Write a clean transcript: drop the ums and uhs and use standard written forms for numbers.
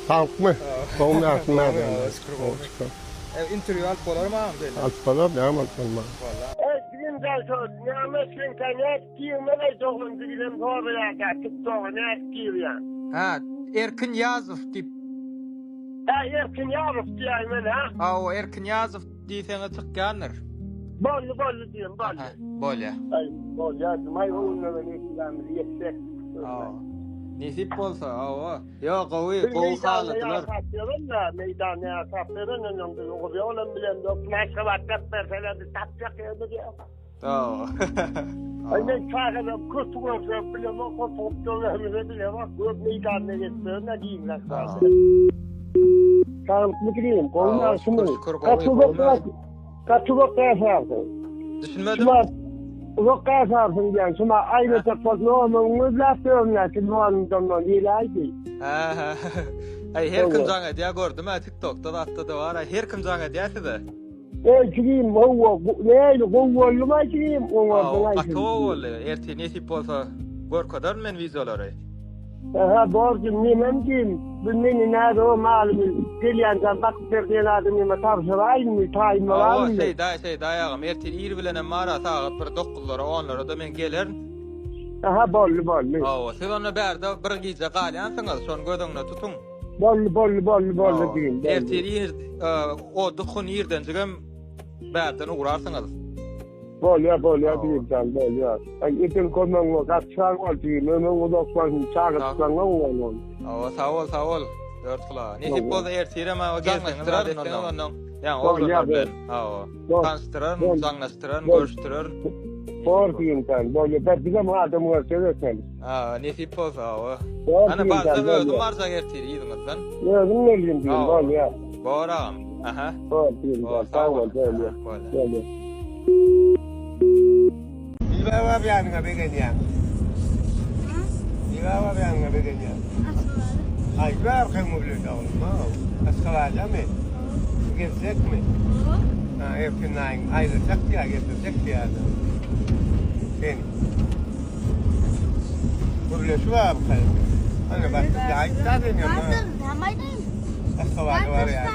Saglykmy? Gowymy ýagşymy näme? Şükür gowy. Interwýu alyp bolarmy agam beýle? Alyp bolar, näme alyp bolmaz. Bolýar. Eý jigimjan şo näme senkä nädip girmeleý doglan jigidem soraýada tiktoga nädip girýäň. Hä Erkin Ýazow diýip. Hä Erkin Ýazow diýäý men hä. Hawa Erkin Ýazow diýseňiz çykýandyr. Boldy boldy diýen boldy. Bolýa. Aý bolýa jumay öwünmege nesibämizi ýetsek. Hawa. Nesip bolsa hawa. Ýok gowy gowy haladylar. Meýdanda ýaşap ýören ondan biz ugur ýolam bilemzok. Kim Aşgabatda berseler biz tapjak ýerimiz ýok. Hawa. Aý men çagalar köpi görsem bilemok hopugyp döwlerimizi bilemok. Gör meýdanda gezip ýörün-ä giňräk zalda. Saglykmy jigim, gowymy ýagşymy? Şükür gowy, gowymy? Gaty uzak ýaşarsyň. Düşünmedim. Şuma uzak ýaşarsyň diýen. Şuma aýlajak bolup nomuňy gözläp ýörün-ä, telefonymdan diýläýdi. Hä, hä. Aý her kim jaň edýär gördüm-ä TikTokda zatda-da bar. Aý her kim jaň edýär size. Eý jigim, howwa, nähili gowy boldumy-aý jigim, oňardyň-aý. Gaty gowy boldy. Ertir nesip bolsa görkezerin men wideolary. Aha borjum menem diýim, bu meni näde o malymy gelýänçäm bakyp ber diýen adamyma tabşyraýynmy, taýyn Hawa, bolaýynmy? şeýdaý, şeýdaý agam, ertir ir bilenem bar-a, sagat bir dokuzlara, onlara-da men gelerin. Aha, boldy, boldy. Hawa, siz onda bärde bir gije galýansyňyz, şony göz öňüne tutuň. Boldy, boldy, boldy, boldy Hawa, jigim, boldy. ertir ir, o dukun irdenjigem bärden ugrarsyňyz. Bolýar, bolýar jigimjan, bolýar. Aý, eden kömegiňe gaty sag bol jigim, ömrüň uzak bolsun, çagyryşlaryňa guwan bol. Hawa, sag bol, sag bol. Dörtgulaga. Nesip bolsa ertirem hawa gelseňiz, zat etseňiz ondan. Ýa, oglanlar bilen. Hawa. Tanyşdyraryn, jaňlaşdyraryn, görüşdirerin. Bor jigimjan, bolýar. Ber bizem adam görsek eken. Ha, nesip bolsa hawa. Ana barsa özüm barjak ertir yzyňyzdan. Özüm gelgin diýim, bolýar. Bor agam. Aha. Bor jigimjan, sag bol, bolýar. Bolýar. Nirä barýanyňa begenýäň? Nirä barýanyňa begenýäň? Aşgabada. Haýsy barkaň bilen oglum? Aşgabadamy? Geljekmi? Ha, ertir naýyň aýryljak diýýär, getirjek diýýär. Sen. Gürleşip arkaýyn. Ana başga aýt da sen ýa. Bardyr, näme aýdaýyn? Aşgabada barýar.